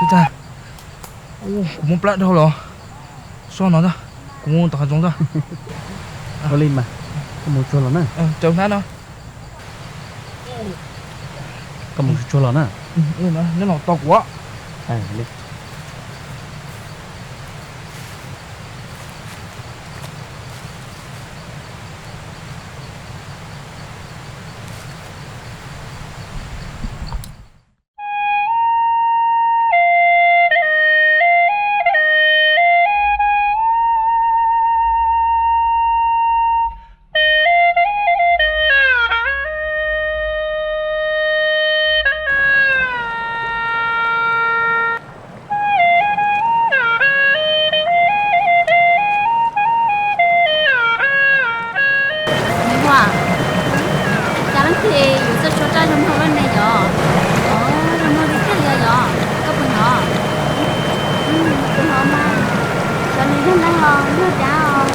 Ntag, kuv muab plab dhau los. So no ntag, kuv mus tom hav zoov ntag. Ua li mas, koj mus tsuag los na. Raws hnab no. Koj mus tsuag los na. Neb los tos kuv. Niam hluas, cas leej twg yuav txawj tshuab raj zoo nkauj luaj ne yom? Zoo nkauj li tiag li yom? Koj puas hnov? Puas hnov mas, xyov nws yog neeg los yog dab os,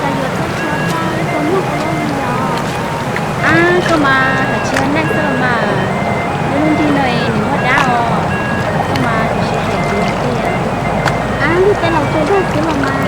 cas yuav txawj tshuab raj zoo nkauj luaj li yom? Ab, koj mas hais tsis yog neeg xwb los mas, lub lub nrig no es nws muaj dab os, koj mas tsis siv zem kuv tiag. Ab, nws tej laus tshuab raj xwb los mas.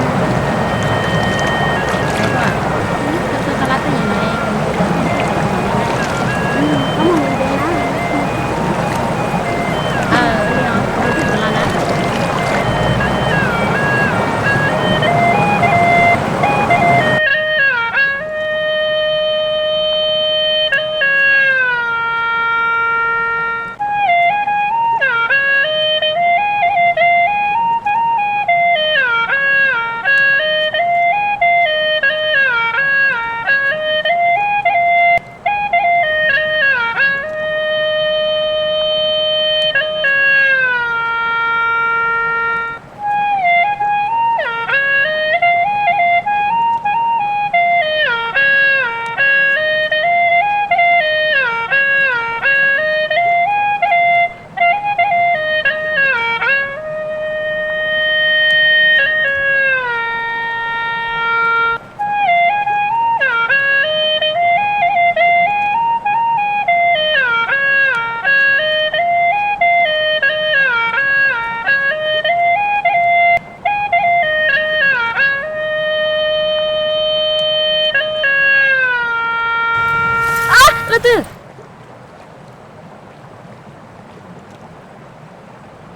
Leej twg?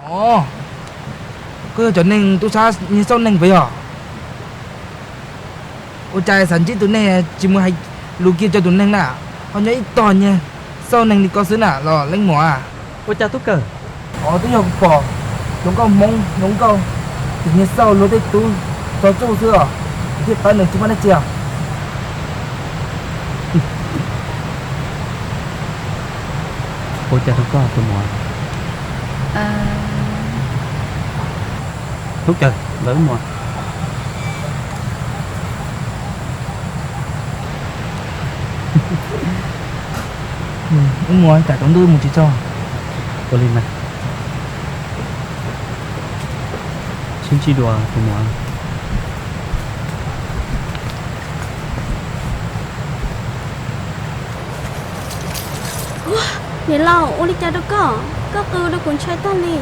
Os, koj yog cov neeg tub sab nyiag xauj neeg puas yog? Ua cas xav ntsib tus neeg tsis mus hais lus kiag rau tus neeg na, ho nyob ib tog nyiag xauj neeg li koj xwb na los leej muam? Ua cas tub kawm? Os, twb yog kuv pom hluas nkauj Hmoob hluas nkauj tseem nyiag xauj luag tej tub txog txuj xwb os, kuv thiaj pab nws tsis muaj dab tsi os. Ua cas rau koj tus muam? Tub kawm, ntawd muam. Wb mus, tsam tsaus ntuj wb mus tsis txog. Ua li mas, sib ntsib dua tus muam. Niam laus, ua li cas rau koj? Koj qw rau kuv ntshai tag li.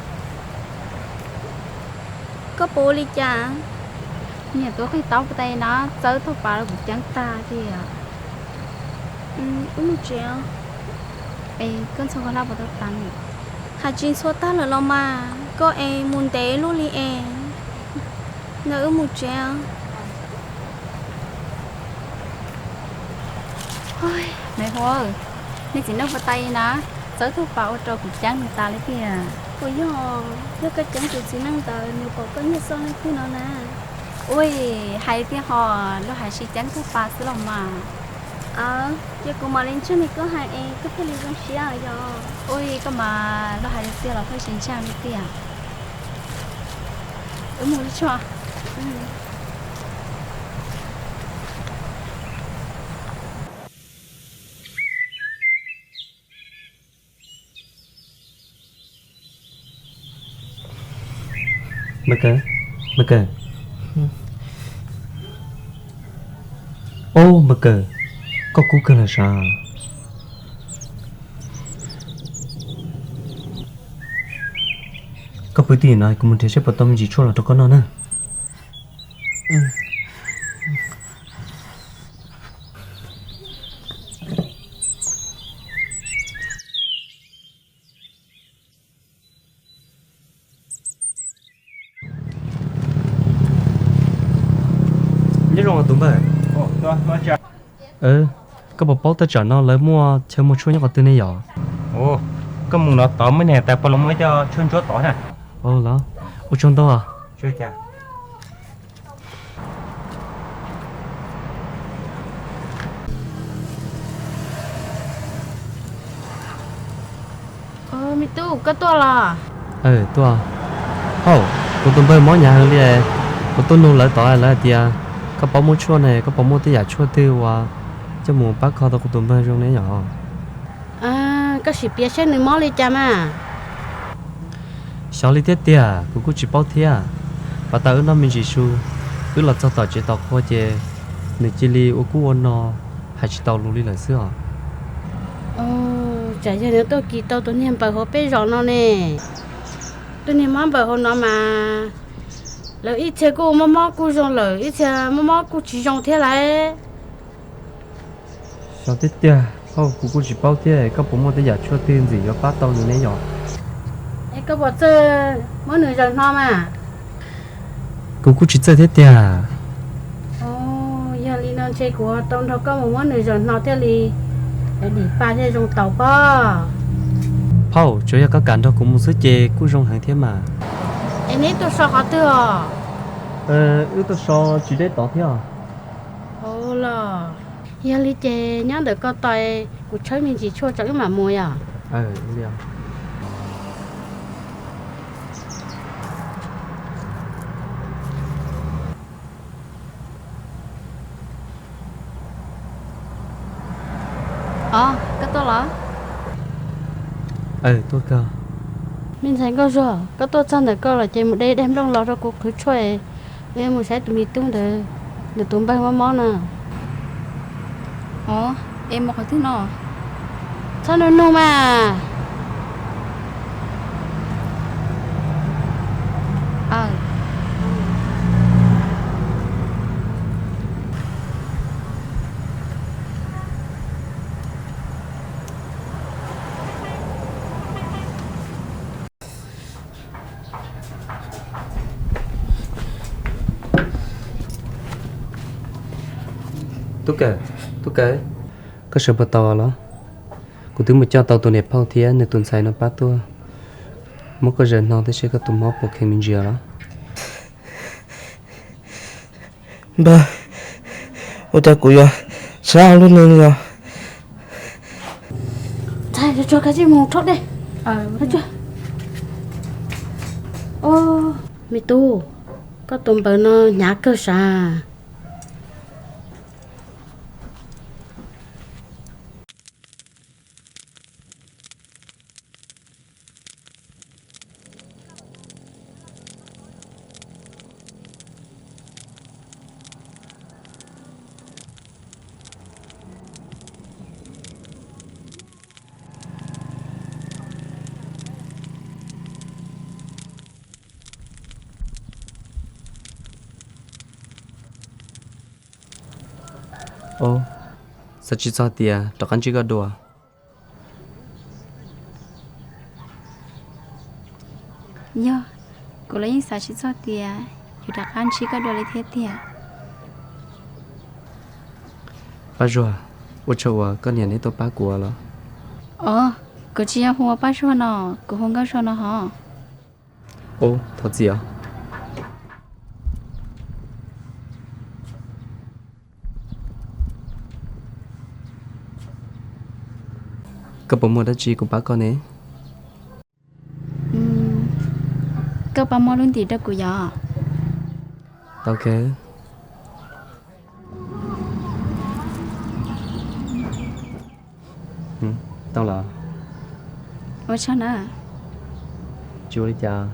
Koj puas ua li cas? Niam tuav qig taub tais no txawb tug pas rau kuv ceeb tag tiag. Wb mus tsev. Es koj ntxhua koj hlab puas tau tas? Hais tsis ntxhua tag lawm los mas, koj es mus ntev luaj li es. Ntawd wb mus tsev. Nais Hu, nej txiv neej puas tas na, txawb tug pas ua rau kuv ceeb nws tas li tiag. Puas yog, yog koj ceeb tus txiv neej ntawd nws pom koj nyiag xauj leej twg no na? Ua, hais tiag ho, luag hais sib ceeb tug pas xwb los mas. Ces kuv mam li ntseeg li koj hais es koj thiaj li zoo siab yog? Ua, koj mas luag hais li tiag los koj tsis ntseeg li tiag. Wb mus li tso. Mas Kawm, Mas Kawm. Ob, Mas Kawm, koj kub kawg los sav? Koj pw tim no, kuv mus nrhiav seb puas tau me ntsis tshuaj los rau koj noj na. Nyob zoo tus npawg. Koj puas paub tej tsam no lawv muaj chaw muag tshuaj nyob qhov twg ne yom? Koj mus no tod muaj niag tais pog los muaj ib co tshuaj ntsuab tod na. Los, ua tsaug ntau. Me tub, koj tuaj los? Tuaj. Hauj, kuv tus npawg mob hnyav heev li. Kuv tuaj nug lawv tod lawv hais tias koj paub muab tshuaj ne, koj puas muaj tej yam tshuaj twg uas coj mus pab kho tau kuv tus npawg zoo ne yom? Koj sim piav seb nws mob li cas mas. Xyov li thiab tiag, kuv kuj tsis paub thiab. Pas tas wb noj me ntsis su, wb los txog tom tsev tos qhua ces nws cia li ua kub ua no, hais tsis tau lus li lawm xwb os. Tsam yog nws tuaj kis tau tus niag npawg hauv peb zos no ne. Tus niag mob npawg hauv no mas lawv ib txhia kuj mob mob kuj zoo lawm, ib txhia mob mob kuj tsis zoo thiab lauj. Xyov tiag tiag, kuv kuj tsis paub thiab, koj puas muaj tej yam tshuaj twg ntxim yuav pab tau nws ne yom? Es koj puas txawj muab nws zaws hno mas? Kuv kuj tsis txawj thiab tiag. Yog li no ntshe kuv tau nrog koj mus muab nws zaws hno thiaj li dim pa thiaj zoo tau pob. Phauj, tsuas yog koj kam nrog kuv mus xwb ces kuj zoo heev thiab mas. Es neb tuaj so qhov twg os? Wb tuaj so tsis deb tod thiab os. Los, yog li ces nyob ntawm ko tau, kuv tshawb me ntsis tshuaj tso wb mam mus yom. Os, koj tuaj los? Tuaj kawg. Me ntxhais Nkauj Zuag, koj tuaj txog ntawm ko lawm ces mus de daim nplooj los rau kuv qhwv tshuaj, kuv yuav mus saib tus me tub ntawd, nws tus npawg mob mob na. Os, es mus qhov twg no? Txhob nug nug mas. Tub Kawm, Tub Kawm, koj sawv puas tau los? Kuv twb mus coj tau tus niam phauj thiab nws tus ntxhais no pab tuaj muab koj zaws hno thiab seb koj tus mob puas kheev me ntsis los. Npawg, ua cas kuv yuav sab lub neej li os? Ntxhais, tsuag tsuag, kav tsij mus rhaub dej. Me tub, koj tus npawg no hnyav kawg sav. Xav tsis txog tias rov qab ntsib koj dua. Yog, kuv los yeej xav tsis txog tias yuav rov qab ntsib koj dua li thiab tiag. Paj Zuag, ua tsaug uas koj niam neb tuaj pab kuv los. Os, kuv tsis yog hu ua Paj Zuag no, kuv hu Nkauj Zuag no hos. Ub, thov txim os. Koj puas muaj dab tsi kuv pab koj ne? Koj pab muab lub ntim rau kuv yom. Tau kawg. Tau los? Ua tsaug na. Tsis ua li cas.